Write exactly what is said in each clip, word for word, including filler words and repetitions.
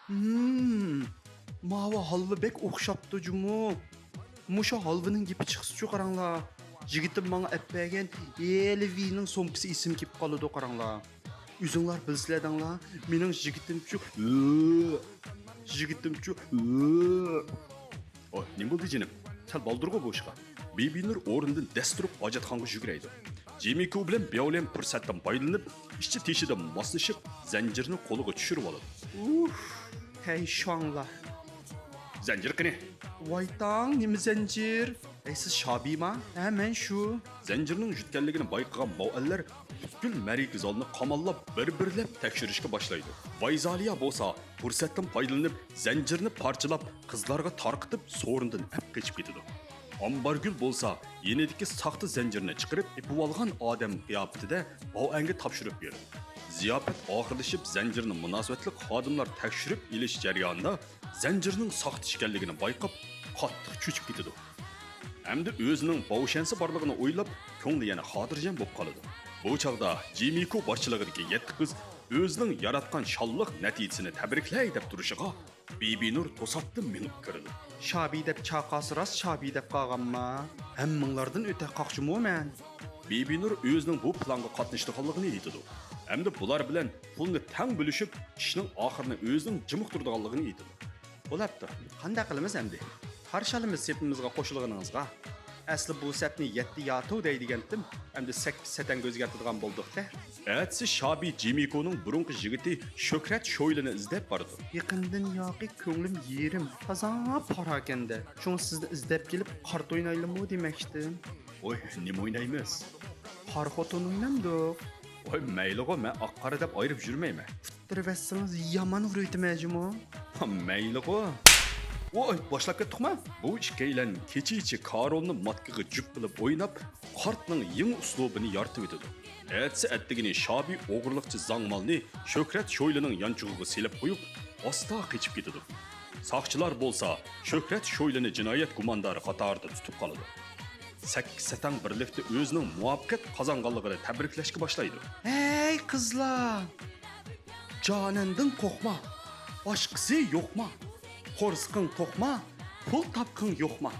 ھىم، ماۋۇ ھالۋا بەك ئوخشاپتۇ جۇمۇ. مۇشۇ ھالۋىنىڭ گېپى چىقسىچۇ قاراڭلار. يىگىتىم ماڭا ئەپ بەرگەن ئېلۋىنىڭ سومكىسى ئېسىمگە كېلىپ قالىدۇ قاراڭلار. ئۆزۈڭلار بىلىسىلەر دەڭلار، مېنىڭ يىگىتىمچۇ، يىگىتىمچۇ. ئوي، نېمە بولدى جېنىم؟ سەل بالدۇرغۇ بۇ ئىشقا. بىبىنۇر ئورنىدىن دەس تۇرۇپ ھاجەتخانىغا يۈگۈرەيدۇ. جىمىكو بىلەن بياۋليەن پۇرسەتتىن پايدىلىنىپ، ئىچى تېشىدا ماسلىشىپ، زەنجىرنى قولىغا چۈشۈرۈۋالىدۇ. ئۇھ، ھەي شۇاڭلار. زەنجىر قېنى؟ ۋايتاڭ، نېمە زەنجىر؟ ھەي، سىز شابىما؟ ھە، مەن شۇ. زەنجىرنىڭ يۈتكەنلىكىنى بايقىغان ماۋئەنلەر پۈتكۈل مەرىكە زالىنى قاماللاپ، بىر-بىرلەپ تەكشۈرۈشكە باشلايدۇ. ۋايزالىيا بولسا پۇرسەتتىن پايدىلىنىپ، زەنجىرنى پارچىلاپ، قىزلارغا تارقىتىپ، سورۇندىن ئەپ قېچىپ كېتىدۇ. ئامبارگۈل بولسا يېنىدىكى ساختا زەنجىرنى چىقىرىپ، تېپىۋالغان ئادەم قىياپىتىدە ماۋئەنگە تاپشۇرۇپ بېرىدۇ. زىياپەت ئاخىرلىشىپ، زەنجىرنى مۇناسىۋەتلىك خادىملار تەكشۈرۈپ ئېلىش جەريانىدا زەنجىرنىڭ ساختا ئىكەنلىكىنى بايقاپ، قاتتىق چۆچۈپ كېتىدۇ. ھەمدە ئۆزىنىڭ باۋشەنسى بارلىقىنى ئويلاپ، كۆڭلى يەنە خاتىرجەم بولۇپ قالىدۇ. بۇ چاغدا جىمىكو باشچىلىقىدىكى يەتتە قىز ئۆزىنىڭ ياراتقان شانلىق نەتىجىسىنى تەبرىكلەي دەپ تۇرۇشىغا، بىبىنۇر توساتتىن مېڭىپ كىرىدۇ. شابىي دەپ چاقاسى راست شابىي دەپ قالغانما؟ ھەممىڭلاردىن ئۆتە قاقچىمۇ مەن؟ بىبىنۇر ئۆزىنىڭ بۇ پىلانغا قاتنىشىدىغانلىقىنى ئېيتىدۇ ھەمدە بۇلار بىلەن پۇلنى تەڭ بۆلۈشۈپ، ئىشنىڭ ئاخىرىنى ئۆزىنىڭ جىم ئۇقتۇرىدىغانلىقىنى ئېيتىدۇ. بولاپتۇ، قانداق قىلىمىز ئەمدى؟ قارشى ئالىمىز سېپىمىزغا قوشۇلغىنىڭىزغا. ئەسلى بۇ سەپنى يەتتە ياتۇ دەيدىگەنتىم، ئەمدى سەككىز سەتەڭگە ئۆزگەرتىدىغان بولدۇق-دە. ئەتىسى شابى جىمىكونىڭ بۇرۇنقى يىگىتى شۆھرەت شويلىنى ئىزدەپ بارىدۇ. يېقىندىن ياقى كۆڭلۈم يېرىم، تازا پاراكەندە. شۇڭا سىزنى ئىزدەپ كېلىپ قارت ئوينايلىمۇ دېمەكچىدىم. ۋوي، نېمە ئوينايمىز؟ قارا خوتۇن ئوينامدۇق؟ ۋوي، مەيلىغۇ، مەن ئاق-قارا دەپ ئايرىپ يۈرمەيمەن. ئۇتتۇرۇۋەتسىڭىز يامان ئۇرۇۋېتىمەن جۇمۇ. مەيلىغۇ. ۋوي، باشلاپ كەتتۇقما؟ بۇ ئىككىيلەن كېچىچە كارولنى ماتكىغا جۈپ قىلىپ ئويناپ، قارتنىڭ يېڭى ئۇسلۇبىنى يارىتىۋېتىدۇ. ئەتىسى ئەتىگىنى شابى ئوغرىلىقچە زاڭمالنى شۆھرەت شويلىنىڭ يانچۇقىغا سېلىپ قويۇپ، ئاستا قېچىپ كېتىدۇ. ساقچىلار بولسا شۆھرەت شويلىنى جىنايەت گۇماندارى قاتارىدا تۇتۇپ قالىدۇ. سەككىز سەتەڭ بىرلىكتە ئۆزىنىڭ مۇۋەپپەقىيەت قازانغانلىقىنى تەبرىكلەشكە باشلايدۇ. ھەي قىزلار! جاناندىن قورقما، باشقىسى يوقما؟ قورسىقىڭ توقما، پۇل تاپقىڭ يوقما؟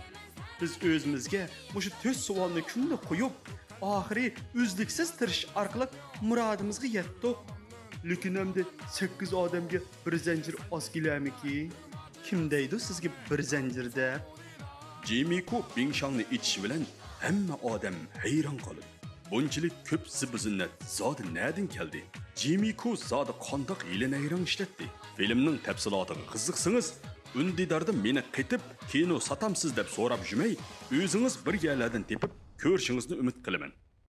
بىز ئۆزىمىزگە مۇشۇ تۆت سوئالنى كۈندە قويۇپ، ئاخىرى ئۈزلۈكسىز تىرىشىش ئارقىلىق مۇرادىمىزغا يەتتۇق. لېكىن ئەمدى سەككىز ئادەمگە بىر زەنجىر ئاز كېلەرمىكىن؟ كىم دەيدۇ سىزگە بىر زەنجىر دەپ؟ جىمىكو بىڭشاڭنى ئېچىشى بىلەن ھەممە ئادەم ھەيران قالىدۇ. بۇنچىلىك كۆپ زىبۇ-زىننەت زادى نەدىن كەلدى؟ جىمىكو زادى قانداق ھىيلە-نەيرەڭ ئىشلەتتى؟ فىلىمنىڭ تەپسىلاتىغا قىزىقسىڭىز، ئۈندىداردا مېنى قېتىپ كىنو ساتامسىز دەپ سوراپ يۈرمەي، ئۆزىڭىز بىر يەرلەردىن تېپىپ كۆرۈشىڭىزنى ئۈمىد قىلىمەن.